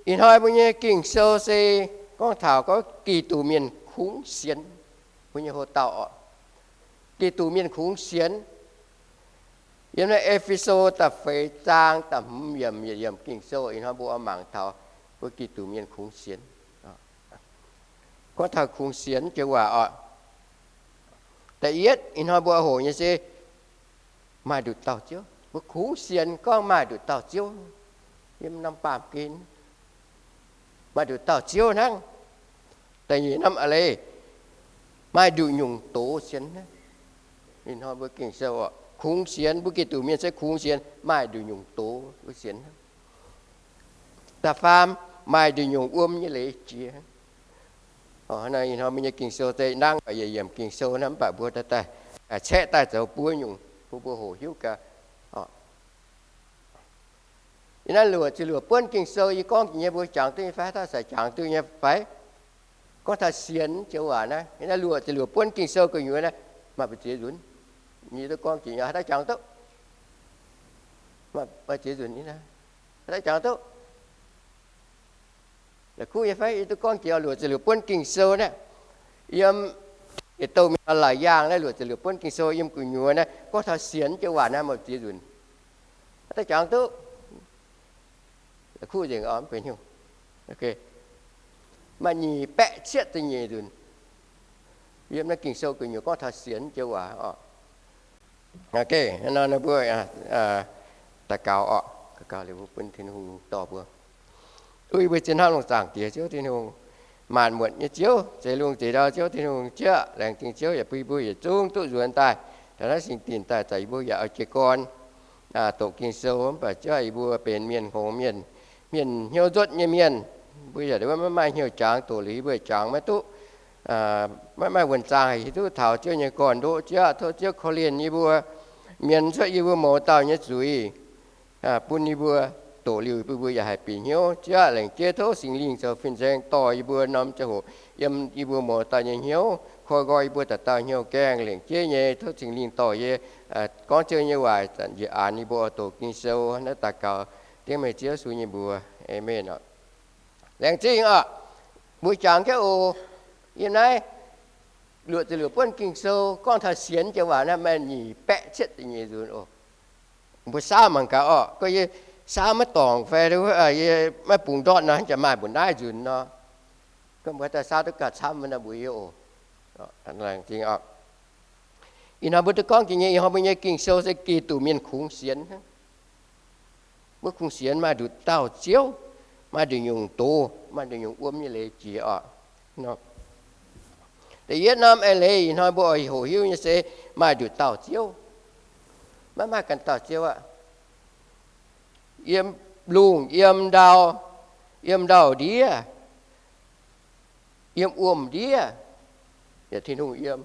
Ih hnoi mbuo nyei Ging-Sou se gorngv taux gorngv Giduc mienh kungx sienx. Mbuo nyei hoc-dauh oc, Giduc mienh kungx sienx. Yiem naaiv E^fe^so da'feix zaang da'hmz yiemc, yietc yiemc Ging-Sou ih hnoi mbuo oix mangc taux mbuo Giduc mienh kungx sienx. Gorngv taux kungx sienx joux waac oc, da'yietv ih hnoi mbuo hoqc nyei se maaih nduqc dauh Ziouv. Mbuo kungx sienx gorngv maaih nduqc dauh Ziouv. Yiem norm baamh gen maaih nduqc dauh Ziouv hnangv. Da'nyeic norm a'leiz, maaih nduqc nyungc doz sienx hnangv. Ih hnoi mbuo Ging-Sou oc, kungx sienx, mbuo Giduc mienh se kungx sienx maaih nduqc nyungc doz mbuo sienx hnangv. Da'faam, maaih nduqc nyungc wuom nyei leiz jiex. Ih hnoi mbuo nyei Ging-Sou se nangv yietc yiemc Ging-Sou naaiv, mv baac mbuo daaih caeqv daaih zoux buo nyungc bun mbuo hoqc hiuv gaax. Yie naaiv luoqc ziepc luoqc buonv Ging-Sou yie gorngv jiex nyei, mbuo jangx duqv nyei fai? Haaix dauh se jangx duqv nyei fai? Gorngv taux sienx joux waac naaiv, yie naaiv luoqc ziepc luoqc buonv Ging-Sou gu'nyuoz naaiv, maaih mbu'ziex nzunc. Yie duqv gorngv jiex nyei, haaix dauh jangx duqv? Maaih ziex nzunc, haaix dauh jangx duqv? La'kuqv nyei fai? Yie duqv gorngv jiex luoqc ziepc luoqc buonv Ging-Sou naaiv. Yiem yietc douh mingh la'yaangh naaiv luoqc ziepc luoqc buonv Ging-Sou yiem gu'nyuoz naaiv gorngv taux sienx joux waac naaiv maaih ziex nzunc. Haaix dauh jangx duqv? La'kuqv nzengc oc, mv benx hnyouv. Maaih nyic baeqv cietv ziepc nyeic nzunc yiem naaiv Ging-Sou gu'nyuoz gorngv taux sienx joux waac oc. Mbuo daux gaux oc, daux gaux liuz mbuo bun Tin-Hungh dorh mbuo. Uix mbuo ziex hnamv lungh zaangc Diex, Ziouv Tin-Hungh, maanc muotc nyei Ziouv, zeix lungh zeix ndau Ziouv Tin-Hungh, Ziouv laengz zingh Ziouv yaac bun yie mbuo yietc zungv duqv nzuonx daaih taux naaiv singx dinc daaih, zanc yie mbuo yaac oix jiez gorn doqc Ging-Sou, mv baac Ziouv yie mbuo benx mienh hngongx mienh, mienh hnyouv nzuotv nyei mienh, mbuo yaac maiv maaih hnyouv jangx, doqc liuz yie mbuo jangx maiv duqv, maiv maaih wuonh zaang haih hiuv duqv taux Ziouv nyei gorn-ndoqv. Ziouv aah, tov Ziouv korv-lienh yie mbuo, mienz cuotv yie mbuo mouz dauh nyei zuiz bun yie mbuo, doqc liuz bun mbuo yaac haih bieqc hnyouv. Ziouv aah, laengz jeiv tov Singx Lingh zoux fin-saeng dorh yie mbuo norm ziangh hoc yiem yie mbuo mouz dauh nyei hnyouv, koi nqoi yie mbuo dauh dauh hnyouv gaengh. Laengz jeiv nyei tov Singx Lingh dorh yie gorngv Ziouv nyei waac, zanc njiec aanx yie mbuo oix doqc Ging-Sou. Naaiv daux gaux dengv meih Ziouv Yesu nyei mbuox. Aamen oc. Laengz zingh oc. Mbuo jangx jienv oc. Yiem naaiv luoqc ziepc luoqc buonv Ging-Sou gorngv taux sienx joux waac naaiv maaih nyic baeqv cietv ziepc nyeic nzunc oc. Mbuo saauv mangc gaax orqc. Gorngv yie saauv maiv dorngc fai yie maiv bungx ndortv nor, hnangv jaax maaih mbu'naaiv nzunc nor. Gorngv mbuo daaih saauv duqv gauh camv nor mbuox yie oc. Ih hnoi mbuo duqv gorngv jiex nyei, ih hnoi mbuo nyei Ging-Sou se Giduc mienh kungx sienx hnangv. Mbuo kungx sienx maaih nduqc dauh Ziouv, maaih nduqc nyungc doz, maaih nduqc nyungc wuom nyei leiz jiex oc. Da'yietv norm eix leiz ih hnoi mbuo oix hoqc hiuv nyei se maaih nduqc dauh Ziouv. Maiv maaih ganh dauh Ziouv aqv. Yiem lungh, yiem ndau, yiem ndau-ndiev, yiem wuom-ndiev, yaac Tin-Hungh yiem.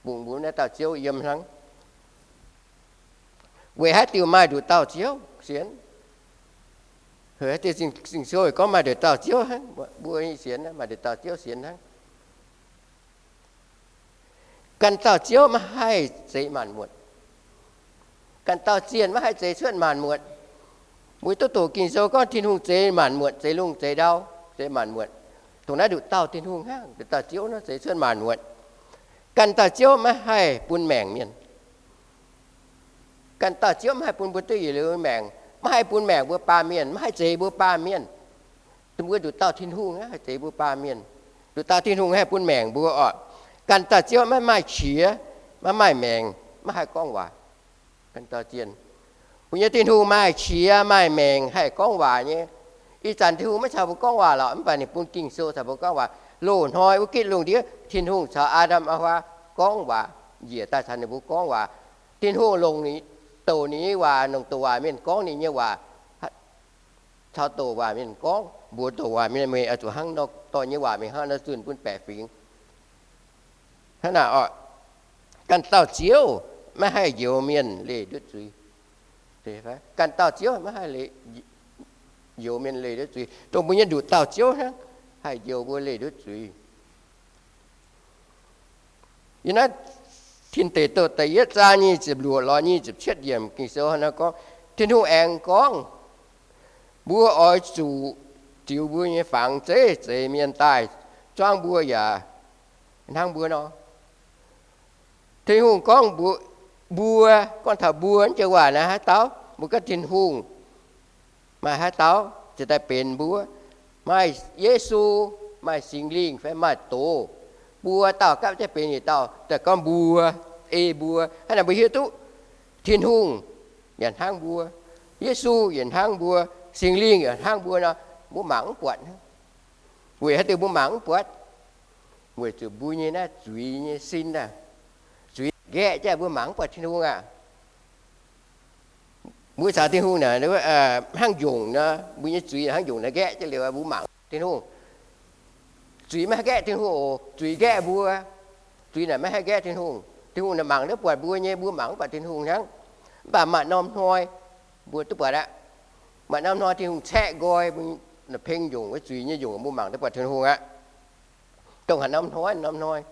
Bungx mbuo naaiv dauh Ziouv yiem hnangv. Weic haaix diuc maaih nduqc dauh Ziouv sienx? Haaix diuc Ging-Sou gorngv maaih nduqc dauh Ziouv hnangv? Mbuo sienx maaih nduqc dauh Ziouv sienx hnangv. Ganh dauh Ziouv maiv haih zeix maanc muotc. Ganh dauh zienh maiv haih zeix cuotv maanc muotc. Mbuo duqv doqc Ging-Sou gorngv Tin-Hungh zeix maanc muotc, zeix lungh zeix ndau, zeix maanc muotc. Dongh naaiv nduqc dauh Tin-Hungh hnangv, nduqc dauh Ziouv naaiv zeix cuotv maanc muotc. Ganh dauh Ziouv maiv haih bun maengc mienh. Ganh dauh Ziouv maiv haih bun mbuo duqv yietc liuz maengc, maiv haih bun maengc mbuo baamh mienh, maiv haih zeix mbuo baamh mienh. Dongh mbuo nduqc dauh Tin-Hungh haih zeix mbuo baamh mienh. Nduqc dauh Tin-Hungh haih bun maengc mbuo oc. Ganh dauh Ziouv maiv maaih qiex, maiv maaih maengc, maiv haih gorngv waac. Ganh dauh zienh, mbuo nyei Tin-Hungh maaih qiex maaih maengc haih gorngv waac nyei. Ih zanc Tin-Hungh maiv caux mbuo gorngv waac lorqc, mv baac ninh bun Ging-Sou caux mbuo gorngv waac. Loz-hnoi wuov gitv lungh ndiev Tin-Hungh caux Aa^ndam Aa^waa gorngv waac, njiec daaih caux ninh mbuo gorngv waac. Tin-Hungh longc douc ninh nyei waac, longc douc waac mienh gorngv ninh nyei waac, caux douc waac mienh gorngv, mbuox douc waac mienh, meih oix zuqc hnangv nor, dorh nyei waac meih hnangv nor zunh bun baeqc fingx. Hnangv naaic oc, ganh dauh Ziouv maiv haih njoux mienh leih ndutv zuiz. Ganh dauh Ziouv maiv haih njoux mienh leih ndutv zuiz. Dongh mbuo nyei nduqc dauh Ziouv hnangv haih njoux mbuo leih ndutv zuiz. Yiem naaiv Tin Deic Douh da'yietv zaang nyic ziepc luoqc lorz nyic ziepc cietv yiemc Ging-Sou nor gorngv, Tin-Hungh aengx gorngv, mbuo oix zuqc ziux mbuo nyei fangx zeiv, zeix mienh daaih zuangv mbuo yaac hnangv mbuo nor. Tin-Hungh gorngv mbuo, mbuo, gorngv taux mbuo naaiv joux waac naaiv haaix dauh? Mbuo gorngv Tin-Hungh. Maaih haaix dauh ziouc daaih benx mbuo? Maaih Yesu, maaih Singx Lingh fai maaih doz. Mbuo dauh gapv jienv benx yietc dauh, daaih gorngv mbuo, ei mbuo. Hnangv naaic mbuo hiuv duqv Tin-Hungh yaac hnangv mbuo, Yesu yaac hnangv mbuo, Singx Lingh yaac hnangv mbuo nor, mbuo mangc mv buatc. Weic haaix diuc mbuo mangc mv buatc? Weic zuqc mbuo nyei naaiv zuiz nyei sin aah, zuiz nqaeqv jienv mbuo mangc mv buatc Tin-Hungh aqv. Mbuo caux Tin-Hungh naaic hnangv njongc nor, mbuo nyei zuiz hnangv njongc naaiv nqaeqv jienv liuz mbuo mangc Tin-Hungh. Zuiz maiv haih nqaeqv Tin-Hungh oc, zuiz nqaeqv mbuo. Zuiz naaic maiv haih nqaeqv Tin-Hungh. Tin-Hungh naaic mangc duqv buatc mbuo nyei, mbuo mangc mv buatc Tin-Hungh hnangv. Mv baac maaih norm hnoi mbuo duqv buatc aqv. Maaih norm hnoi Tin-Hungh caeqv nqoi mbuo, peng njongc wuov zuiz nyei njongc mbuo mangc duqv buatc Tin-Hungh aqv. Dongh haaix norm hnoi, norm hnoi,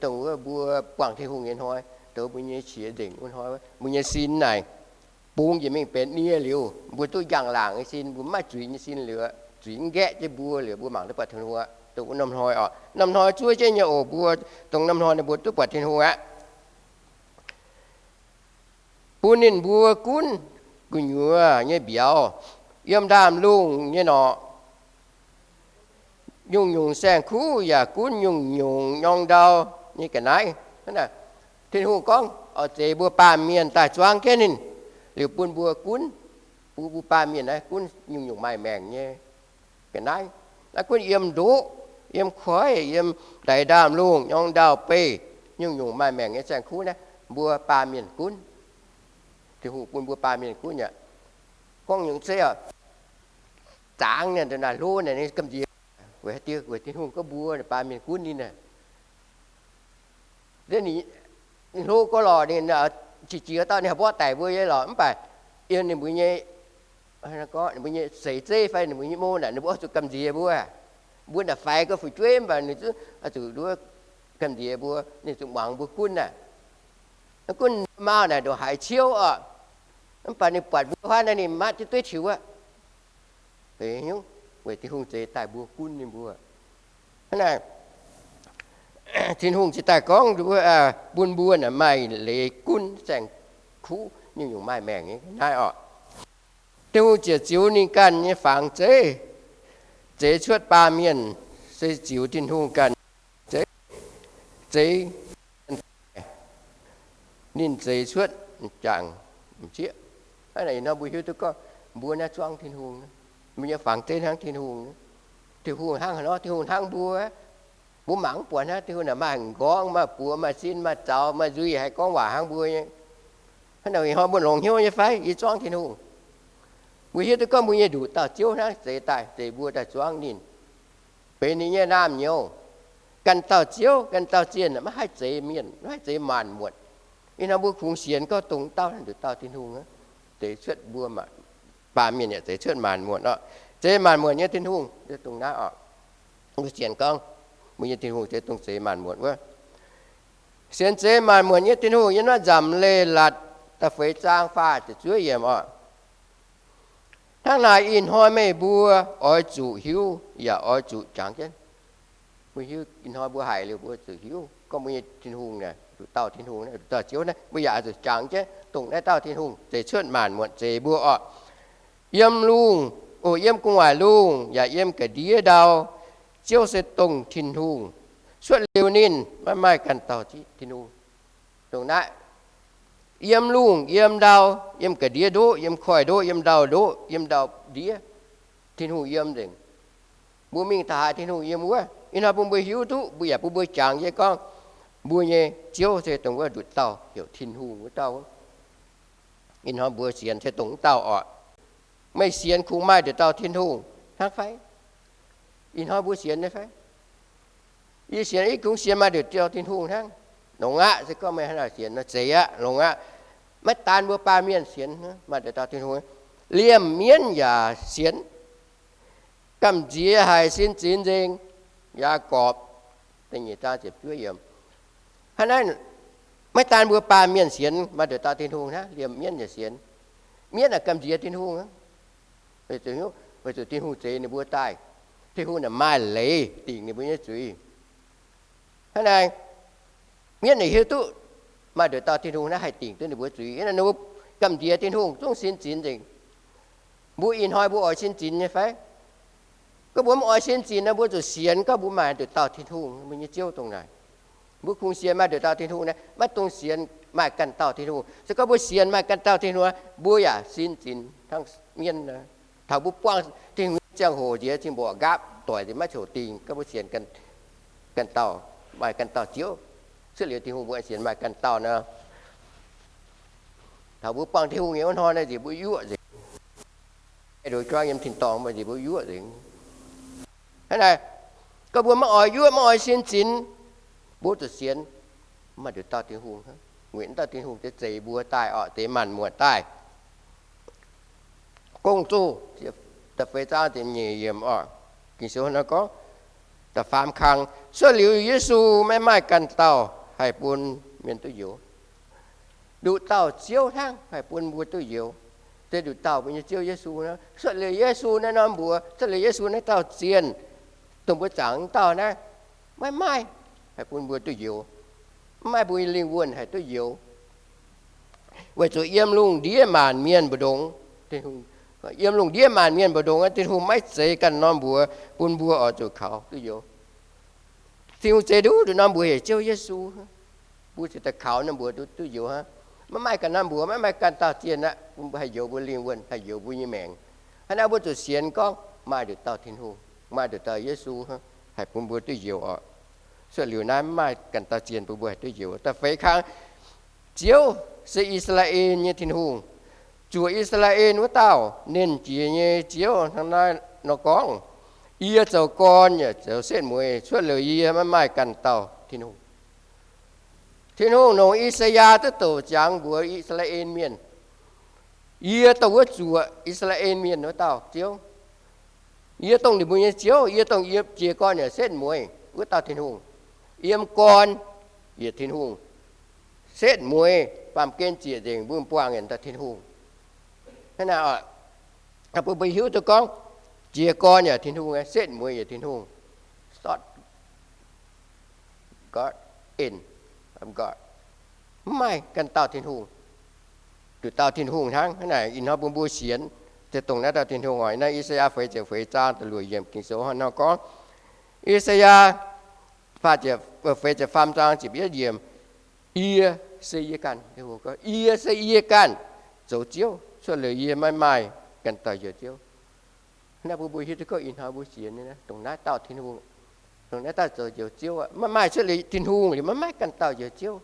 dongh wuov mbuo buangh Tin-Hungh nyei hnoi, dongh mbuo nyei qiex nzengc wuov hnoi, mbuo nyei sin naaic bungx njiec mingh benx nie liuz, mbuo duqv njang-laangc nyei sin, mbuo maiv zuiz nyei sin liuz, zuiz nqaeqv jienv mbuo liuz, mbuo mangc duqv buatc Tin-Hungh aqv. Dongh wuov norm hnoi oc, norm hnoi zuov jienv nyei oc, mbuo dongh norm hnoi ninh mbuo duqv buatc Tin-Hungh aqv. Bun ninh mbuo gunv gu'nyuoz nyei mbiauz, yiem ndaamv-lungh nyei norqc, nyungc-nyungc saeng-kuv yaac gunv nyungc-nyungc nyorng ndau nyei ga'naaiv. Tin-Hungh gorngv oix zeix mbuo baamh mienh daaih zuangv jienv ninh, liuz bun mbuo gunv, bun mbuo baamh mienh naaiv gunv nyungc-nyungc maaih maengc nyei ga'naaiv. Naaiv gunv yiem ndoqv, yiem koiv, yiem ndaix ndaamv-lungh, nyorng ndau beih, nyungc-nyungc maaih maengc nyei saeng-kuv naaiv mbuo baamh mienh gunv. Tin-Hungh bun mbuo baamh mienh gunv aqv. Gorngv nyungc zeiv oc, zaangz naaic, naaiv hlo naaic ninh gamh nziex. Weic haaix diuc? Weic Tin-Hungh gorngv mbuo baamh mienh gunv ninh naaic. Ninh hlo gorx lorqc, ninh qiex jiez dauh ninh haih mborqv daic mbuo nyei lorqc, mv baac yiem ninh mbuo nyei, ninh mbuo nyei seix zeiv fai ninh mbuo nyei mong naaic ninh mbuo oix zuqc gamh nziex mbuo. Mbuo naaic faix gorx fu'jueiv mv baac ninh zuqc, zuqc nduov gamh nziex mbuo, ninh zuqc muangx mbuo gunv naaic. Gunv mbuo maauh naaic ndongc haaix ciouv oc, mv baac ninh buatc mbuo hnangv naaiv ninh matv jienv dueiv tiux aqv. Weic Tin-Hungh zeix daaih mbuo gunv ninh mbuo. Hnangv naaic, Tin-Hungh ziouc daaih gorngv bun mbuo naaic maaih leiz gunv saeng-kuv nyungc-nyungc maaih maengc nyei naaiv oc. Tin-Hungh ziouc ziux ninh ganh nyei fangx zeiv, zeix cuotv baamh mienh, se ziux Tin-Hungh ganh nyei fangx zeiv, zeix mienh daaih. Ninh zeix cuotv m'jangc m'sieqv. Hnangv naaic ih hnoi mbuo hiuv duqv gorngv mbuo naaiv zuangv Tin-Hungh, mbuo nyei fangx zeiv hnangv Tin-Hungh. Tin-Hungh hnangv haaix nor? Tin-Hungh hnangv mbuo. Mbuo mangc mv buatc hnangv. Tin-Hungh naaic maaih m'nqorngv, maaih buoz, maaih sin, maaih zaux, maaih nzuih, haih gorngv waac hnangv mbuo nyei. Hnangv naaic ih hnoi mbuo longc hnyouv nyei fai? Yie zuangv Tin-Hungh. Mbuo hiuv duqv gorngv mbuo nyei nduqc dauh Ziouv hnangv zeix daaih, zeix mbuo daaih zuangv ninh, benx ninh nyei naamh nyouz. Ganh dauh Ziouv, ganh dauh zienh maiv haih zeix mienh, maiv haih zeix maanc muotc. Ih hnoi mbuo kungx sienx gorngv dongh dauh naaiv nduqc dauh Tin-Hungh zeix cuotv mbuo, baamh mienh yaac zeix cuotv maanc muotc oc. Zeix maanc muotc nyei Tin-Hungh dongh naaiv oc. Mbuo sienx gorngv mbuo nyei Tin-Hungh se dongh zeix maanc muotc wuov. Sienx zeix maanc muotc nyei Tin-Hungh yiem naaiv Nzamc Leiz-Latc da'feix zaang faah ziepc zuov yiemc oc. Hnangv naaic ih hnoi meih mbuo oix zuqc hiuv yaac oix zuqc jangx jienv. Mbuo hiuv, ih hnoi mbuo haiz liuz mbuo zuqc hiuv gorngv mbuo nyei Tin-Hungh naaic, nduqc dauh Tin-Hungh, nduqc dauh Ziouv naaiv, mbuo yaac oix zuqc jangx jienv dongh naaiv dauh Tin-Hungh zeix cuotv maanc muotc zeix mbuo oc. Yiem lungh, o, yiem gu'nguaaic lungh yaac yiem ga'ndiev ndau, Ziouv se dongh Tin-Hungh. Cuotv liuz ninh maiv maaih ganh dauh Tin-Hungh. Dongh naaiv, yiem lungh yiem ndau, yiem ga'ndiev ndoqv, yiem koiv-ndoqv, yiem ndau-ndoqv, yiem ndau-ndiev, Tin-Hungh yiem nzengc. Mbuo mingh taux haaix Tin-Hungh yiem wuov. Ih hnoi bun mbuo hiuv duqv, mbuo yaac bun mbuo jangx jienv gorngv mbuo nyei Ziouv se dongh wuov nduqc dauh heuc Tin-Hungh wuov dauh. Ih hnoi mbuo sienx se dongh wuov dauh oc. Meih sienx kungx maaih nduqc dauh Tin-Hungh hnangv fai? Ih hnoi mbuo sienx nyei fai? Yie sienx, yie kungx sienx maaih nduqc dauh Tin-Hungh hnangv. Longx aqv. Se gorngv meih hnangv naaic sienx nor, zeiz aqv, longx aqv. Maiv daan mbuo baamh mienh sienx maaih nduqc dauh Tin-Hungh, liemh mienv yaac sienx, gamh nziex haic sin zix nzengc. Yaagorpc da'nyeic zaang ziepc juov yiemc. Hnangv naaiv, maiv daan mbuo baamh mienh sienx maaih nduqc dauh Tin-Hungh hnangv, liemh mienv yaac sienx. Mienv aah, gamh nziex Tin-Hungh hnangv. Weic zuqc Tin-Hungh zeix ninh mbuo daaih. Tin-Hungh maaih leiz dingc ninh mbuo nyei zuiz. Hnangv naaic, mienv naaic hiuv duqv maaih nduqc dauh Tin-Hungh naaiv haih dingc duqv ninh mbuo zuiz. Ninh mbuo gamh nziex Tin-Hungh zungv sin zinx nzengc. Mbuo ih hnoi mbuo oix sin zinx nyei fai? Gorngv mbuo maiv oix sin zinx nor, mbuo zuqc sienx gorngv mbuo maaih nduqc dauh Tin-Hungh, mbuo nyei Ziouv dongh naaic. Mbuo kungx sienx maaih nduqc dauh Tin-Hungh naaic, maiv dungx sienx maaih ganh dauh Tin-Hungh. Se gorngv mbuo sienx maaih ganh dauh Tin-Hungh, mbuo yaac sin zinx hnangv mienv. Taux mbuo buangh Tin-Hungh nyei ziangh hoc nziex cing mborqc nqaapv doic, maiv coux dingh. Gorngv mbuo sienx ganh dauh, maaih ganh dauh Ziouv, cuotv liuz Tin-Hungh mbuo sienx maaih ganh dauh nor, taux mbuo buangh Tin-Hungh nyei wuov hnoi naaic nziex mbuo yuoqv nzengc. Ndoqc juangv yiem tin-dorngh nziex mbuo yuoqv nzengc. Hnangv naaic, gorngv mbuo maiv oix yuoqv, maiv oix sin zinx, mbuo zuqc sienx maaih nduqc dauh Tin-Hungh, weic dauh Tin-Hungh deix zeix mbuo daaih orqc, deix maanc muotc daaih. Gong-Zoh da'feix zaang ziepc nyeic yiemc orqc, Ging-Sou nor gorngv, da'faam kang, cuotv liuz Yesu maiv maaih ganh dauh haih bun mienh duqv njoux. Nduqc dauh Ziouv hnangv haih bun mbuo duqv njoux. Deix nduqc dauh mbuo nyei Ziouv Yesu naaiv, cuotv liuz Yesu naaiv norm mbuox, cuotv liuz Yesu naaiv dauh zienh, dongh mbuo zaangc wuov dauh naaiv, maiv maaih haih bun mbuo duqv njoux. Maiv maaih mbuo nyei lingh wuonh haih duqv njoux. Weic zuqc yiem lungh ndiev maanc mienh mbu'ndongx, yiem lungh ndiev maanc mienh mbu'ndongx, Tin-Hungh maiv zeiz ganh norm mbuox bun mbuo oix zuqc kaux duqv njoux. Tin-Hungh zeix nduqc norm mbuox heuc Ziouv Yesu. Mbuo ziouc daaih kaux norm mbuox duqv njoux hnangv. Maiv maaih ganh norm mbuox, maiv maaih ganh dauh zienh aqv, bun mbuo haih njoux mbuo lingh wuonh, haih njoux mbuo nyei maengc. Hnangv naaiv mbuo zuqc sienx gorngv maaih nduqc dauh Tin-Hungh, maaih nduqc dauh Yesu haih bun mbuo duqv njoux orqc. Cuotv liuz naaiv maiv maaih ganh dauh zienh bun mbuo haih duqv njoux. Da'feix kang, Ziouv se I^saa^laa^en nyei Tin-Hungh, zuoqc I^saa^laa^en wuov dauh, Nernh Jiex nyei Ziouv hnangv naaiv nor gorngv, Yie zoux gorn yaac zoux setv mueiz, cuotv liuz yie maiv maaih ganh dauh Tin-Hungh. Tin-Hungh longc I^saa^yaa duqv douc ziangx mbuox I^saa^laa^en Mienh, Yie dongh wuov zuoqc I^saa^laa^en Mienh wuov dauh Ziouv. Yie dongh ninh mbuo nyei Ziouv. Yie dongh yiem jiez gorn yaac setv mueiz wuov dauh Tin-Hungh. Yiem gorn yietc Tin-Hungh, setv mueiz, baamh gen ziec nzengc, mbuo buangh yietc dauh Tin-Hungh. Hnangv naaic, bun mbuo hiuv duqv gorngv jiez gorn yaac Tin-Hungh, setv mueiz yaac Tin-Hungh. Start, God, end, God. Maiv maaih ganh dauh Tin-Hungh. Nduqc dauh Tin-Hungh hnangv. Hnangv naaic, ih hnoi bun mbuo sienx, se dongh naaiv dauh Tin-Hungh oc. Naaiv I^saa^yaa feix ziepc feix zaang da'luoqc yiemc Ging-Sou hnangv nor gorngv, I^saa^yaa feix ziepc faam zaang ziepc yietv yiemc, Yie se yie ganh, Tin-Hungh gorngv, Yie se yie ganh zoux Ziouv. Cuotv liuz yie maiv maaih ganh dauh njoux Ziouv. Naaiv bun mbuo hiuv duqv gorngv ih hnoi mbuo sienx nyei naaiv, dongh naaiv dauh Tin-Hungh, dongh naaiv dauh zoux njoux Ziouv aqv. Maiv maaih cuotv liuz Tin-Hungh liuz maiv maaih ganh dauh njoux Ziouv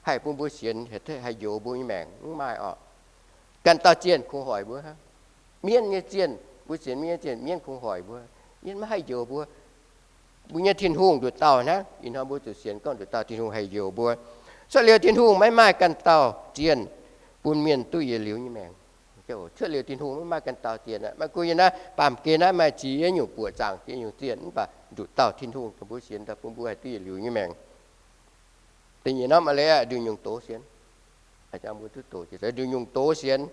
haih bun mbuo sienx, haih njoux mbuo nyei maengc, mv maaih orqc. Ganh dauh zienh kungx hoic mbuo hnangv. Mienv nyei zienh, mbuo sienx mienv nyei zienh, mienv kungx hoic mbuo. Mienv maiv haih njoux mbuo. Mbuo nyei Tin-Hungh nduqc dauh hnangv. Ih hnoi mbuo zuqc sienx gorngv nduqc dauh Tin-Hungh haih njoux mbuo. Cuotv liuz Tin-Hungh maiv maaih ganh dauh zienh bun mienh duqv yietc liuz nyei maengc. Cuotv liuz Tin-Hungh maiv maaih ganh dauh zienh aqv. Maiv gunv yie naaiv baamh gen naaiv maaih ziex nyungc buoqc zaangc, ziex nyungc zienh, mv baac nduqc dauh Tin-Hungh dongh mbuo sienx daaih bun mbuo haih duqv yietc liuz nyei maengc. Da'nyeic norm a'leiz, nduqc nyungc doz sienx. Mbuo duqv doz, nduqc nyungc doz sienx.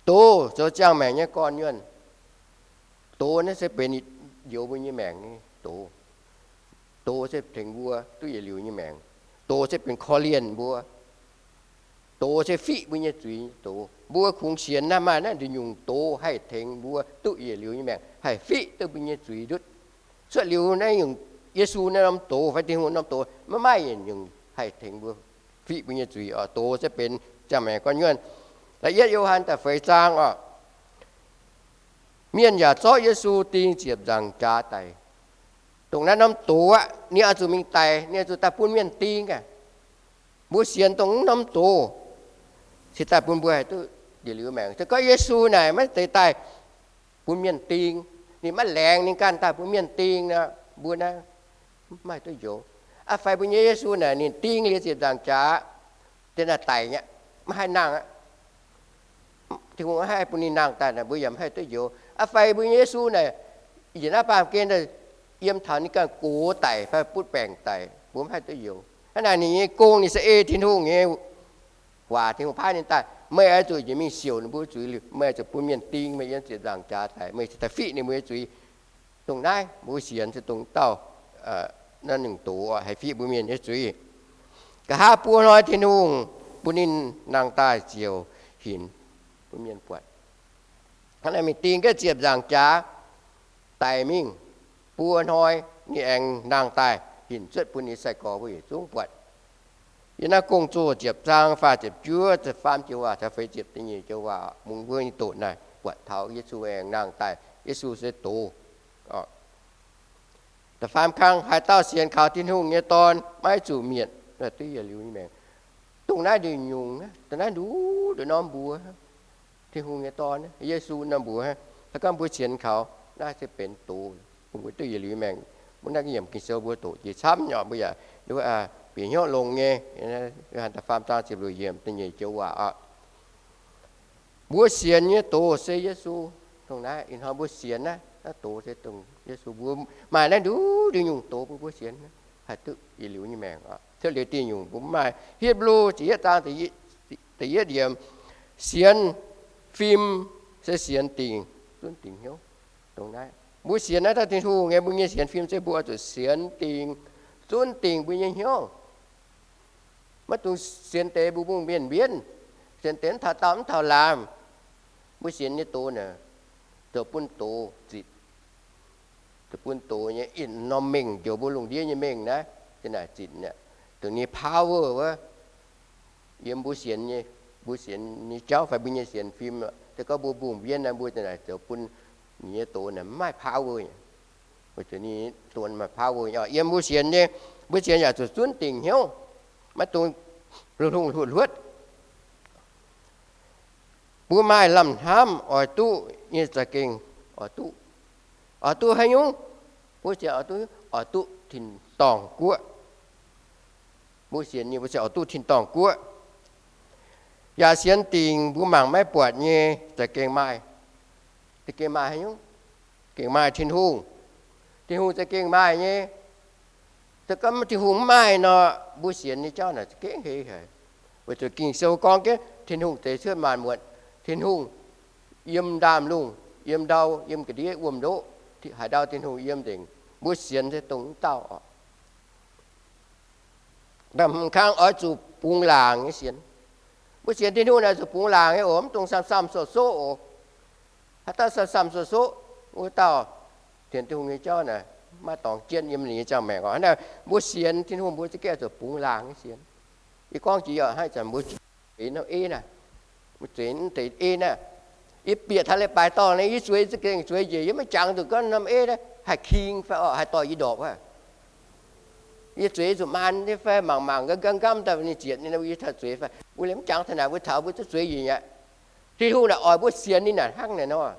Doz zoux ziangh maengc nyei gorn-nyuonh. Doz naaiv se benx njoux mbuo nyei maengc nyei doz. Doz se tengx mbuo duqv yietc liuz nyei maengc. Doz se benx korv-lienh mbuo. Doz se fiqv mbuo nyei zuiz nyei doz. Mbuo kungx sienx naaiv, maaih naaiv nduqc nyungc doz haih tengx mbuo duqv yietc liuz nyei maengc, haih fiqv duqv mbuo nyei zuiz ndutv. Cuotv liuz naaiv nyungc Yesu naaiv norm doz fai Tin-Hungh norm doz, maiv maaih yietc nyungc haih tengx mbuo fiqv mbuo nyei zuiz oc. Doz se benx ziangh maengc gorn-nyuonh. Da'yietv Yo^han da'feix zaang oc. Mienh yaac zorqv Yesu ding ziepc nzaangc jaax daic. Dongh naaiv norm doz aqv, ninh oix zuqc mingh daic, ninh oix zuqc daaih bun mienh ding aqv. Mbuo sienx dongh norm doz cingx daaih bun mbuo haih duqv yietc liuz maengc. Se gorngv Yesu naaic maiv zeiz daaih bun mienh ding, ninh maiv laengz ninh ganh daaih bun mienh ding nor, mbuo naaiv maiv haih duqv njoux. Aa fai mbuo nyei Yesu naaic ninh ding liuz ziepc nzaangc jaax, deix naaic daic nyei, maiv haih nangh aqv. Tin-Hungh maiv haih bun ninh nangh daaih naaic, mbuo yaac maiv haih duqv njoux. Aa fai mbuo nyei Yesu naaic, njiec naaiv baamh gen, yiem taux ninh ganh gox daic fai butv baengc daic, mbuo maiv haih duqv njoux. Hnangv naaic ninh nyei gong ninh se ei Tin-Hungh nyei waac, Tin-Hungh paaiv ninh daaih. Meih oix zuqc njiec mingh siouc ninh mbuo zuiz liuz, meih oix zuqc bun mienh ding meih yiem ziepc nzaangc jaax daic, meih cingx daaih fiqv ninh mbuo nyei zuiz. Dongh naaiv mbuo sienx se dongh dauh naaiv nyungc doz haih fiqv mbuo mienh nyei zuiz. Nqa'haav buo hnoi Tin-Hungh bun ninh nangh daaih ziouc hinc bun mienh buatc. Hnangv naaiv mingh ding jienv ziepc nzaangc jaax daic mingh, buo hnoi ninh aengx nangh daaih hinc cuotv bun ninh sai-gorx mbuo yietc zungv buatc. Yiem naaiv Gong-Zoh ziepc zaang faah ziepc juov, faam joux waac caux feix ziepc da'nyeic joux waac, mungh mbuo nyei doqc naaiv buatc taux Yesu aengx nangh daaih. Yesu se doz. Da'faam kang, haaix dauh sienx kaux Tin-Hungh nyei Dorn maiv zuqc mietc, duqv yietc liuz nyei maengc. Dongh naaiv nduqc nyungc, dongh naaiv nduqc nduqc norm mbuox Tin-Hungh nyei Dorn, Yesu norm mbuox. Se gorngv mbuo sienx kaux, naaiv se benx doz, bun mbuo duqv yietc liuz maengc. Mv naaiv yiemc Ging-Sou mbuo doqc jiex camv nyei, mbuo yaac bieqc hnyouv longx nyei. Yo^han da'faam zaang ziepc luoqc yiemc da'nyeic joux waac oc. Mbuo sienx nyei doz se Yesu. Dongh naaiv ih hnoi mbuo sienx naaiv, naaiv doz se dongh Yesu. Mbuo maaih naaiv nduqc nduqc nyungc doz bun mbuo sienx, haih duqv yietc liuz nyei maengc oc. Cuotv liuz diuh nyungc mbuo mv maaih. Hipv^lu ziepc yietv zaang da'yietv yiemc, sienx fim se sienx dingc, zunv dingc hnyouv. Dongh naaiv mbuo sienx naaiv dauh Tin-Hungh nyei, mbuo nyei sienx fim se mbuo oix zuqc sienx dingc, zunv dingc mbuo nyei hnyouv. Maiv dungx sienx deix mbuo mbungh mbienv mbienv, sienx deix mv taux daauh mv taux laamh. Mbuo sienx nyei doz naaic, zoux bun doz zitc, zoux bun doz nyei ih norm mengh, njoux mbuo lungh ndiev nyei mengh naaiv, zinh naaic zitc, dongh ninh power wuov, yiem mbuo sienx nyei, mbuo sienx nyei jauv fai mbuo nyei sienx fim, se gorngv mbuo mbungh mbienv naaiv, mbuo zinh naaic zoux bun ninh nyei doz naaic mv maaih power. Weic zuqc ninh doz maaih power, yiem mbuo sienx nyei, mbuo sienx yaac zuqc zunv dingc hnyouv, maiv dungx lungh hluotv hluotv. Mbuo maaih lamh hnamv oix duqv nyei za'gengh oix duqv. Oix duqv haaix nyungc? Mbuo sienx oix duqv, oix duqv tin-dorngh guoqv. Mbuo sienx nyei, mbuo sienx oix duqv tin-dorngh guoqv. Yaac sienx dingc mbuo mangc maiv buatc nyei za'gengh maaih. Za'gengh maaih haaix nyungc? Gengh maaih Tin-Hungh. Tin-Hungh za'gengh maaih nyei. Se gorngv Tin-Hungh mv maaih nor, mbuo sienx nyei jauv naaic za'gengh heix haic. Weic zuqc Ging-Sou gorngv jienv Tin-Hungh zeix cuotv maanc muotc. Tin-Hungh yiem ndaamv-lungh, yiem ndau, yiem ga'ndiev wuom-ndoqv, haaix ndau Tin-Hungh yiem nzengc. Mbuo sienx se dongh wuov dauh oc. Da'hmz kang oix zuqc bungx laangc nyei sienx. Mbuo sienx Tin-Hungh naaic zuqc bungx laangc nyei oc, mv dungx samv-samv soqv-soqv oc. Haaix dauh samv-samv soqv-soqv, wuov dauh sienx Tin-Hungh nyei jauv naaic maiv dorngx jienv yiem ninh nyei ziangh maengc oc. Hnangv naaic mbuo sienx Tin-Hungh mbuo za'gengh zuqc bungx laangc nyei sienx. Yie gorngv jiex yaac hnangv ih zanc mbuo zueiz norm ei naaic, mbuo zueiz deix ei naaiv, yie bieqc taux leiz-baaix dorngh naaiv, yie zueiz za'gengh zueiz njiec, yie maiv jangx zuqc gorngv norm ei naaiv haih king fai oc, haih dorh yie ndorpc aqv. Yie zueiz zuqc maan nyei fai mangc mangc nqamv nqamv daaih ninh zietc ninh, yie taux zueiz fai mbuo liemh mv jangx taux naaic mbuo taux mbuo zuqc zueiz njiec aqv. Tin-Hungh naaic oix mbuo sienx ninh naaic hnangv naaic nor,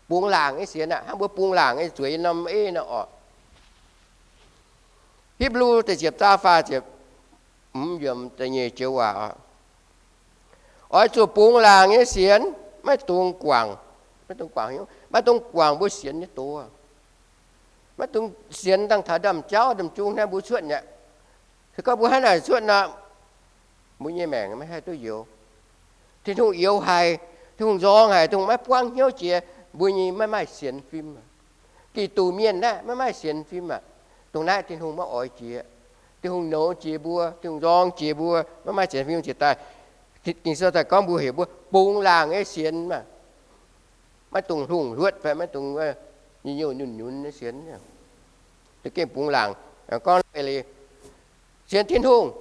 bungx laangc nyei sienx aqv, hnangv mbuo bungx laangc nyei zueiz norm ei naaiv oc. Hipv^lu da'ziepc zaang faah ziepc hmz yiemc da'nyeic joux waac oc. Oix zuqc bungx laangc nyei sienx, maiv dungx guangc, maiv dungx guangc hnyouv, maiv dungx guangc mbuo sienx nyei doz. Maiv dungx sienx dangh taux ndaamv-jauv ndaamv-jung naaiv mbuo cuotv mi'aqv. Se gorngv mbuo hnangv naaic cuotv nor, mbuo nyei maengc maiv haih duqv youx. Tin-Hungh youx haic, Tin-Hungh nzorng haic, Tin-Hungh maiv buangv hnyouv jiex mbuo nyei maiv maaih sienx fim. Giduc mienh naaiv maiv maaih sienx fim aqv. Dongh naaiv Tin-Hungh maiv oix jiex. Tin-Hungh nouz jiex mbuo, Tin-Hungh nzorng jiex mbuo, maiv maaih sienx fim jiex daaih. Ging-Sou daaih gorngv mbuo heuc mbuo bungx laangc nyei sienx maah. Maiv dungx hlungh hluotv fai maiv dungx nyei nyouh nyunc nyunc nyei sienx. Za'gengh bungx laangc, gorngv liuz sienx Tin-Hungh,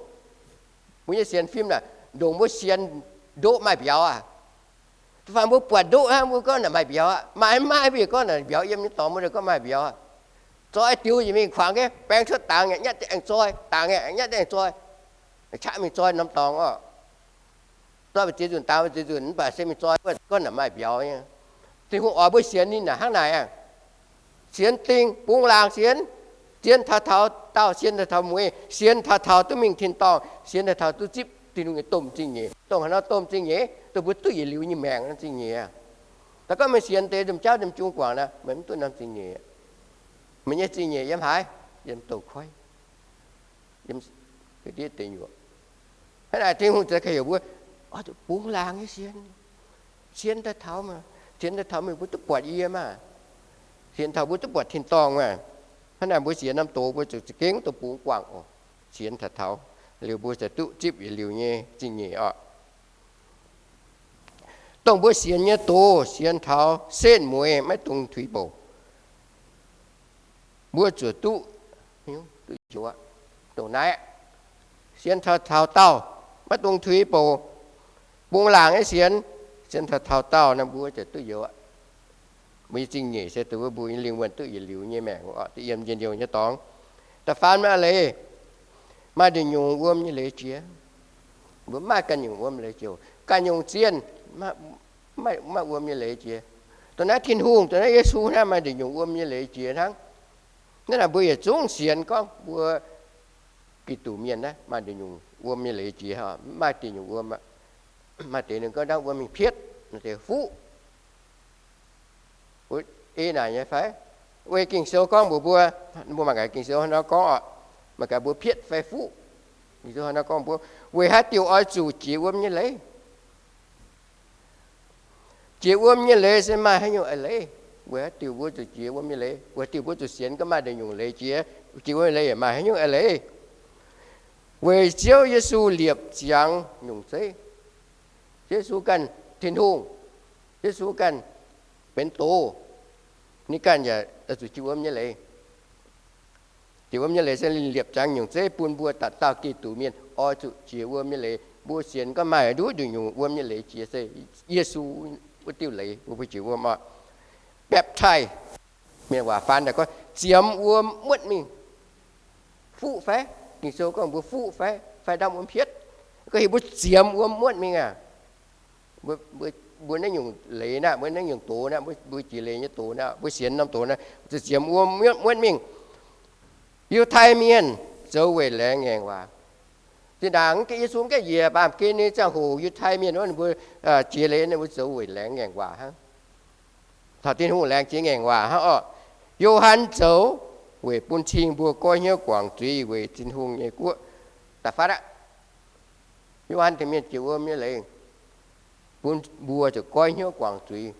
mbuo nyei sienx fim naaic ndongc mbuo sienx ndoqv maaih mbiauz aqv. Da'faanh mbuo buatc ndoqv hnangv mbuo gorngv naaic maaih mbiauz aqv, maaih mv maaih mbuo yaac gorngv naaic mbiauz yiem nyei dorngx mbuo gorngv maaih mbiauz aqv. Zoi diux yietc mingh kuangx jienv baeng cuotv dangx nyei, nyatv aengx zoi, dangx nyei, nyatv aengx zoi, qaqv mingh zoi norm dorngx oc. Zoi mbu'ziex nzunc, dangx mbu'ziex nzunc, mv baac se mingh zoi wuov gorngv naaic maaih mbiauz nyei. Tin-Hungh oix mbuo sienx ninh naaic hnangv naaic aqv. Sienx dingh, bungx laangc sienx, sienx taux taux daauh, sienx taux taux mueiz, sienx taux taux duqv mingh tin-dorngh, sienx taux taux duqv zipv Tin-Hungh nyei domh zingh nyeic. Dongh haaix nor domh zingh nyeic? Dongh mbuo duqv yietc liuz nyei maengc norm zingh nyeic aqv. Da'gorngv meih sienx deix nzunc jauv nzunc jung guangc naaic, meih mv duqv norm zingh nyeic. Meih nyei zingh nyeic yiem haaix? Yiem douz-koiv, yiem ga'ndiev deic nyuoqc. Hnangv naaic Tin-Hungh za'gengh heuc mbuo bungx laangc nyei sienx. Sienx daaih taux, sienx daaih taux meih mbuo duqv buatc yie maah. Sienx taux mbuo duqv buatc tin-dorngh maah. Hnangv naaic mbuo sienx norm doz mbuo zuqc za'gengh duqv bungx guangc oc. Sienx taux taux liuz mbuo ziouc duqv zipv yietc liuz nyei zingh nyeic oc. Dongh mbuo sienx nyei doz sienx taux setv mueiz maiv dungx tuix bouc, mbuo zuqc duqv, duqv youx. Dongh naaiv sienx taux taux daauh maiv dungx tuix bouc, bungx laangc nyei sienx, sienx taux taux daauh naaiv mbuo ziouc duqv youx. Mbuo nyei zingh nyeic se dongh mbuo nyei lingh wuonh duqv yietc liuz nyei maengc oc, duqv yiem njien-youh nyei dorngx. Da'faam naaiv leiz, maaih nduqc nyungc wuom nyei leiz jiex. Mbuo maaih ganh nyungc wuom leiz jiex, ganh nyungc zienh maaih wuom nyei leiz jiex. Dongh naaiv Tin-Hungh, dongh naaiv Yesu naaiv maaih nduqc nyungc wuom nyei leiz jiex hnangv. Naaiv naaic mbuo yietc zungv sienx gorngv mbuo Giduc mienh naaiv maaih nduqc nyungc wuom nyei leiz jiex, maaih diuh nyungc wuom, maaih deix ninh gorngv ndangv wuom mingh pietv, maaih deix fuqv. Ei naaic nyei fai? Weic Ging-Sou gorngv mbuox mbuo, mbuo mangc gaax Ging-Sou hnangv nor gorngv oc, mangc gaax mbuo pietv fai fuqv. Ging-Sou hnangv nor gorngv mbuo, weic haaix diuc oix zuqc jiex wuom nyei leiz? Jiex wuom nyei leiz se maaih haaix nyungc eix leiz? Weic haaix diuc mbuo zuqc jiex wuom nyei leiz? Weic haaix diuc mbuo zuqc sienx gorngv maaih nduqc nyungc leiz jiex? Jiex wuom nyei leiz maaih haaix nyungc eix leiz? Weic Ziouv Yesu liepc ziangx nyungc zeiv. Yesu ganh Tin-Hungh, Yesu ganh benx doz, ninh ganh yaac zuqc jiex wuom nyei leiz. Jiex wuom nyei leiz se ninh liepc ziangx nyungc zeiv bun mbuo dauh dauh Giduc mienh oix zuqc jiex wuom nyei leiz. Mbuo sienx gorngv maaih nduqc nduqc nyungc wuom nyei leiz jiex se Yesu wuov diuh leiz bun mbuo jiex wuom oc. Baptize, mienh waac faan daaih gorngv ziemx wuom muotv mingh. Fuqv fai? Ging-Sou gorngv mbuo fuqv fai, fai ndamv wuom pietv. Gorngv heuc mbuo ziemx wuom muotv mingh aqv. Mbuo naaiv nyungc leiz naaiv, mbuo naaiv nyungc doz naaiv, mbuo jiex leiz nyei doz naaiv, mbuo sienx norm doz naaiv, ziemx wuom muotv mingh. Yiutai Mienh zoux weic laengz ngaengc waac. Zinh ndaangc Yesu mv gaengh njiec baamh gen nyei ziangh hoc, Yiutai Mienh wuov ninh mbuo jiex leiz ninh mbuo zoux weic laengz ngaengc waac hnangv. Taux Tin-Hungh laengz jiex ngaengc waac hnangv orqc. Yo^han zoux weic bun cing mbuo goiv hnyouv guangc zuiz weic Tin-Hungh nyei guoqv. Da'faam aqv, Yo^han tengx mienh jiex wuom nyei leiz, bun mbuo zuqc goiv hnyouv guangc zuiz,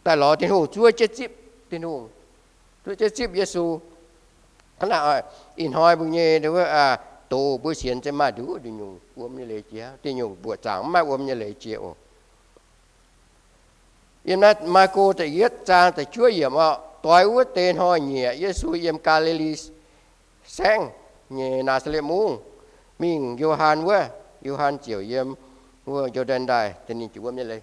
daaih lorz Tin-Hungh, zuov jienv zipv Tin-Hungh, zuov jienv zipv Yesu. Hnangv naaic, ih hnoi mbuo nyei doz mbuo sienx se maaih nduqc nduqc nyungc wuom nyei leiz jiex, diuh nyungc mbuoqc zaangc mv maaih wuom nyei leiz jiex oc. Yiem naaiv Maako da'yietv zaang da'juov yiemc orqc, doix wuov deix hnoi-nyieqc Yesu yiem Gaa^li^li Saengv nyei Naa^saa^letv Mungv mingh Yo^han wuov. Yo^han ziouc yiem wuov Yo^ndaen Ndaaih tengx ninh jiex wuom nyei leiz.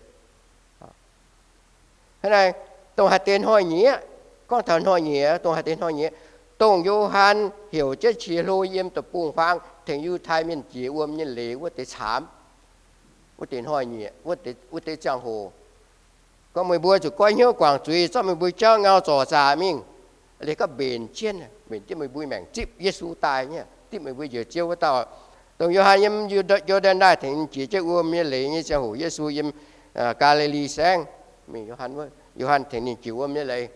Hnangv naaic, dongh haaix deix hnoi-nyieqc, gorngv taux hnoi-nyieqc, dongh haaix deix hnoi-nyieqc, dongh Yo^han heuc jienv qiex hlo yiem deic-bung-huaang tengx Yiutai Mienh jiex wuom nyei leiz wuov deix caamx, wuov deix hnoi-nyieqc, wuov deix ziangh hoc, gorngv meih mbuo zuqc goiv hnyouv guangc zuiz, zorqv meih mbuo jauv ngau zorc zaqc mingh, liuz gorngv mbenc jienv, mbenc jienv meih mbuo maengc zipv Yesu daaih nyei, zipv meih mbuo njoux Ziouv wuov dauh. Dongh Yo^han yiem Yo^ndaen Ndaaih tengx ninh jiex jienv wuom nyei leiz nyei ziangh hoc, Yesu yiem Gaa^li^li Saengv, Yo^han, Yo^han tengx ninh jiex wuom nyei leiz.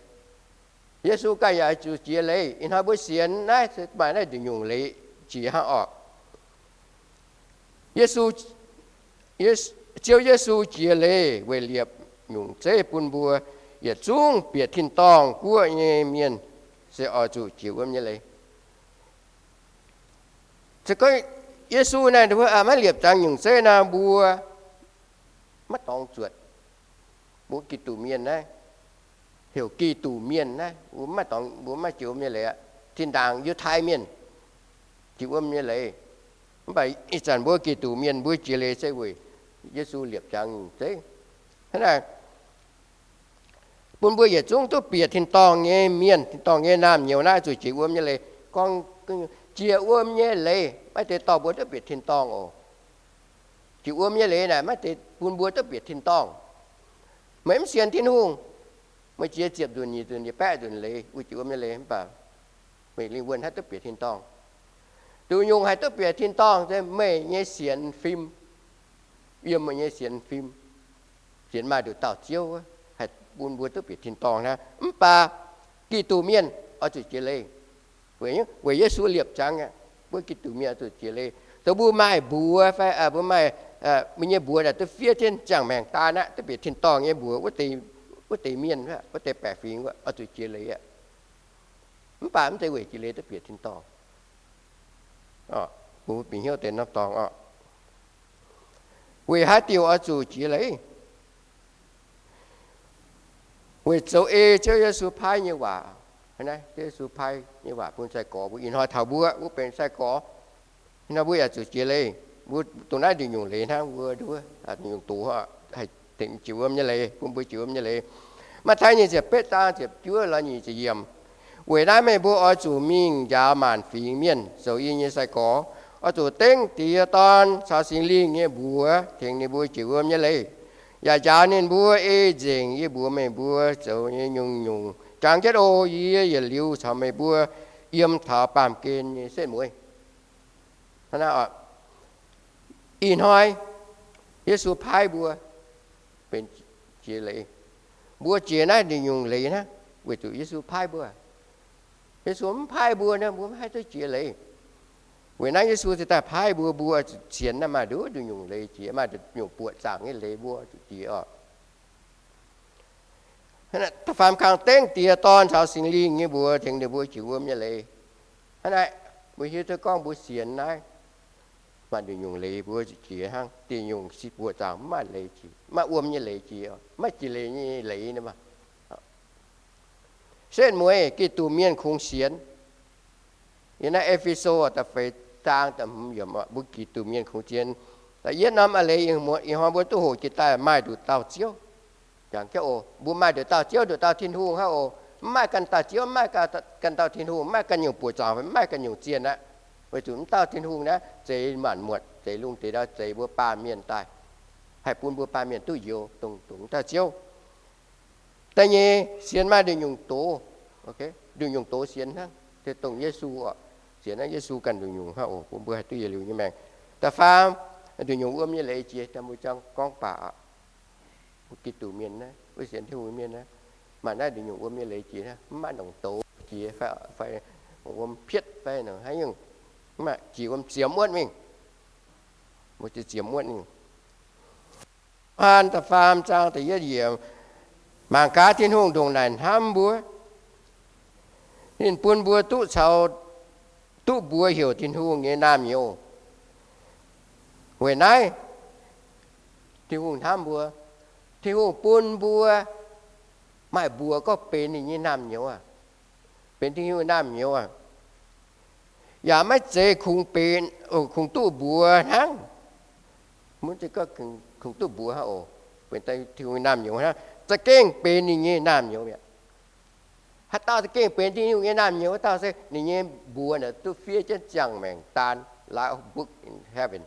Yesu ganh yaac zuqc jiex leiz. Ih hnoi mbuo sienx naaiv maaih naaiv nduqc nyungc leiz jiex hnangv orqc. Yesu, Ziouv Yesu jiex leiz weic liepc nyungc zeiv bun mbuo yietc zungv bieqc tin-dorngh guoqv nyei mienh se oix zuqc jiex wuom nyei leiz. Se gorngv Yesu naaiv maiv liepc ziangx nyungc zeiv naaiv, mbuo maiv dorngx zuotc. Mbuo Giduc mienh naaiv, heuc Giduc mienh naaiv, mbuo maiv dorngx, mbuo maiv jiex wuom nyei leiz aqv. Zinh ndaangc Yiutai Mienh jiex wuom nyei leiz. Mv baac ih zanc mbuo Giduc mienh mbuo jiex leiz se weic Yesu liepc ziangx nyungc zeiv. Hnangv naaic, bun mbuo yietc zungv duqv bieqc tin-dorngh nyei mienh, tin-dorngh nyei naamh nyouz naaiv zuqc jiex wuom nyei leiz. Gorngv jiex wuom nyei leiz, maiv zeiz dorh mbuo duqv bieqc tin-dorngh oc. Jiex wuom nyei leiz naaic maiv zeiz bun mbuo duqv bieqc tin-dorngh. Meih mv sienx Tin-Hungh, meih jiex ziepc nzunc, nyic nzunc, nyic baeqv nzunc leiz, wuov jiex wuom nyei leiz mv baac meih lingh wuonh haih duqv bieqc tin-dorngh. Nduqc nyungc haih duqv bieqc tin-dorngh se meih nyei sienx fim, yiem meih nyei sienx fim, sienx maaih nduqc dauh Ziouv, haih bun mbuo duqv bieqc tin-dorngh hnangv. Mv baac Giduc mienh oix zuqc jiex leiz. Weic Yesu liepc ziangx aqv, mbuo Giduc mienh oix zuqc jiex leiz. Dongh mbuo maaih mbuox fai mbuo maaih meih nyei mbuox naaic duqv fiev jienv ziangh maengc daan aqv, duqv bieqc tin-dorngh nyei mbuox, wuov deix mienh, wuov deix baeqc fingx oix zuqc jiex leiz aqv. Mv baac mv zeiz weic jiex leiz duqv bieqc tin-dorngh. Bun mbuo bieqc hnyouv deix norm dorngx oc. Weic haaix diuc oix zuqc jiex leiz? Weic zoux ei Ziouv Yesu paaiv nyei waac. Ziouv Yesu paaiv nyei waac bun sai-gorx mbuo. Ih hnoi taux mbuo, mbuo benx sai-gorx, ih hnoi mbuo yaac zuqc jiex leiz. Mbuo dongh naaiv nduqc nyungc leiz hnangv, mbuo nduqc nyungc doz, jiex wuom nyei leiz, bun mbuo jiex wuom nyei leiz. Matv^taai nyic ziepc betv zaang ziepc juov lorz nyic ziepc yiemc. Weic naaiv meih mbuo oix zuqc mingh njaaux maanc fingx mienh zoux yie nyei sai-gorx. Oix zuqc dengv Diex, Dorn caux Singx Lingh nyei mbuox tengx ninh mbuo jiex wuom nyei leiz, yaac njaaux ninh mbuo ei nzengc yie mbuox meih mbuo zoux nyei nyungc-nyungc. Jangx jienv oc. Yie yietc liuz caux meih mbuo yiem taux baamh gen nyei setv mueiz. Ih hnoi Yesu paaiv mbuo benx jiex leiz. Mbuo jiex naaiv nduqc nyungc leiz hnangv weic zuqc Yesu paaiv mbuo. Yesu mv paaiv mbuo nor, mbuo mv haih duqv jiex leiz. Weic naaiv Yesu ziouc daaih paaiv mbuo, mbuo zuqc sienx naaiv maaih nduqc nyungc leiz jiex, maaih nduqc nyungc buoqc zaangc nyei leiz mbuo zuqc jiex oc. Da'faam kang, dengv Diex, Dorn caux Singx Lingh nyei mbuox tengx ninh mbuo jiex wuom nyei leiz. Hnangv naaic, mbuo hiuv duqv gorngv mbuo sienx naaiv maaih nduqc nyungc leiz mbuo zuqc jiex hnangv. Dieh nyungc buoqc zaangc mv maaih leiz jiex, mv maaih wuom nyei leiz jiex, mv maaih jiex leiz nyei leiz. Setv mueiz Giduc mienh kungx sienx. Yiem naaiv E^fe^so da'feix zaang da'hmz yiemc, mbuo Giduc mienh kungx sienx. Da'yietv norm a'leiz, ih hnoi mbuo duqv hoqc jiex daaih maaih nduqc dauh Ziouv. Jangx jienv oc, mbuo maaih nduqc dauh Ziouv, nduqc dauh Tin-Hungh hnangv oc. Mv maaih ganh dauh Ziouv, mv maaih ganh dauh Tin-Hungh, mv maaih ganh nyungc buoqc zaangc, mv maaih ganh nyungc zienh aqv. Weic zuqc mv dauh Tin-Hungh naaiv zeix maanc muotc, zeix lungh zeix ndau, zeix mbuo baamh mienh daaih, haih bun mbuo baamh mienh duqv njoux dongh, dongh mv dauh Ziouv. Da'nyeic, sienx maaih nduqc nyungc doz. Nduqc nyungc doz sienx hnangv, dongh Yesu oc. Sienx hnangv Yesu ganh nduqc nyungc hnangv oc, bun mbuo haih duqv yietc liuz nyei maengc. Da'faam, nduqc nyungc wuom nyei leiz jiex, dangh mbuo jangx gorngv baac oc. Mbuo Giduc mienh naaiv, mbuo sienx Tin-Hungh mienh naaiv, maaih naaiv nduqc nyungc wuom nyei leiz jiex, mv maaih nongc doz jiex fai, fai wuom pietv fai haaix nyungc, mv maaih, jiex wuom ziemx wuotv mingh. Mbuo ziemx wuotv mingh. Yo^han da'faam zaang da'yietv yiemc, mangc gaax Tin-Hungh ndongc naaic hnamv mbuo, ninh bun mbuo duqv caux, duqv mbuox heuc Tin-Hungh nyei naamh nyouz. Weic naaiv Tin-Hungh hnamv mbuo, Tin-Hungh bun mbuo maaih mbuox gorngv benx ninh nyei naamh nyouz aqv. Benx Tin-Hungh naamh nyouz aqv. Yaac maiv zeiz kungx benx, kungx duqv mbuox hnangv. Mv zeiz gorngv kungx duqv mbuox hnangv oc. Benx Tin-Hungh naamh nyouz hnangv, za'gengh benx ninh nyei naamh nyouz mi'aqv. Haaix dauh za'gengh benx Tin-Hungh nyei naamh nyouz, haaix dauh se ninh nyei mbuox naaic duqv fiev jienv ziangh maengc daan, life book in heaven,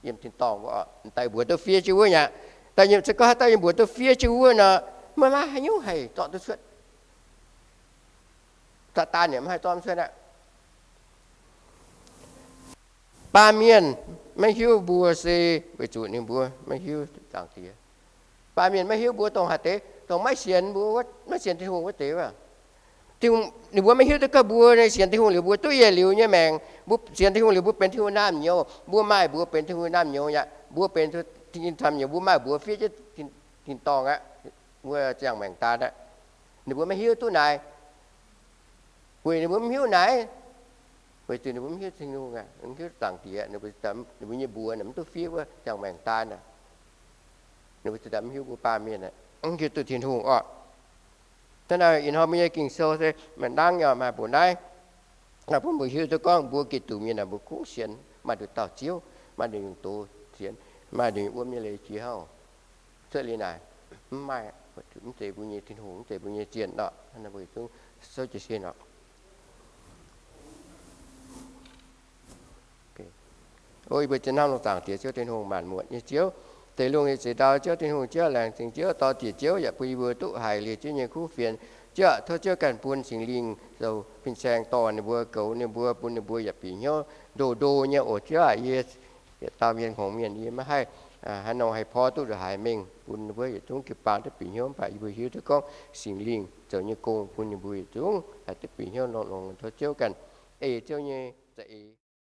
yiem tin-dorngh wuov, daaih mbuox duqv fiev jienv wuov mi'aqv. Daaih se gorngv haaix dauh yiem mbuox duqv fiev jienv wuov nor, maiv maaih haaix nyungc haih zorqv duqv cuotv. Saadaan yaac maiv haih zorqv cuotv aqv. Baamh mienh maiv hiuv mbuo se weic zuqc ninh mbuo maiv hiuv Zaangc Diex. Baamh mienh maiv hiuv mbuo dongh haaix deix, dongh maiv sienx mbuo, maiv sienx Tin-Hungh wuov deix. Ninh mbuo maiv hiuv duqv gorngv mbuo sienx Tin-Hungh liuz mbuo duqv yietc liuz nyei maengc. Mbuo sienx Tin-Hungh liuz mbuo benx Tin-Hungh naamh nyouz. Mbuo maaih mbuox benx Tin-Hungh naamh nyouz aqv. Mbuo benx Tin-Hungh naamh nyouz, mbuo maaih mbuox fiev jienv tin-dorngh aqv. Wuov ziangh maengc daan aqv. Ninh mbuo maiv hiuv duqv naaic. Weic ninh mbuo mv hiuv naaic, weic zuqc ninh mbuo mv hiuv Tin-Hungh aqv, mv hiuv Zaangc Diex. Ninh mbuo nyei mbuox mv duqv fiev wuov ziangh maengc daan aqv. Ninh mbuo ziouc mv hiuv mbuo baamh mienh aqv, mv hiuv duqv Tin-Hungh orqc. Hnangv naaic ih hnoi mbuo nyei Ging-Sou se maaih nangv nyei, maaih mbuox naaiv, bun mbuo hiuv duqv gorngv mbuo Giduc mienh aah, mbuo kungx sienx maaih nduqc dauh Ziouv, maaih nduqc nyungc doz sienx, maaih nduqc nyungc wuom nyei leiz jiex hnangv. Cuotv liuz naaic, mv maaih, mv zeiz mbuo nyei Tin-Hungh, mv zeiz mbuo nyei zienh orqc. Hnangv naaic mbuo yietc zungv souv jiez sin orqc. O yie mbuo ziex hnamv longx Zaangc Diex Ziouv Tin-Hungh, maanc muotc nyei Ziouv, zeix lungh zeix ndau Ziouv Tin-Hungh, Ziouv laengz zingh Ziouv, dorh ziec Ziouv yaac bun yie mbuo duqv haiz liuz Ziouv nyei kuv fienx. Ziouv tov Ziouv ganh bun Singx Lingh zoux fin-saeng dorh ninh mbuo, goux ninh mbuo, bun ninh mbuo yaac bieqc hnyouv ndo ndo nyei oc. Ziouv aac, yie yietc dauh mienh hngongx mienh, yie maiv haih haaix nor haih porv duqv ndongc haaix mengh bun ninh mbuo yietc zungv jiu-baang duqv bieqc hnyouv. Mv baac yie mbuo hiuv duqv gorngv Singx Lingh zoux nyei gong bun ninh mbuo yietc zungv haih duqv bieqc hnyouv longx-longx. Tov Ziouv ganh ei Ziouv nyei za'eix.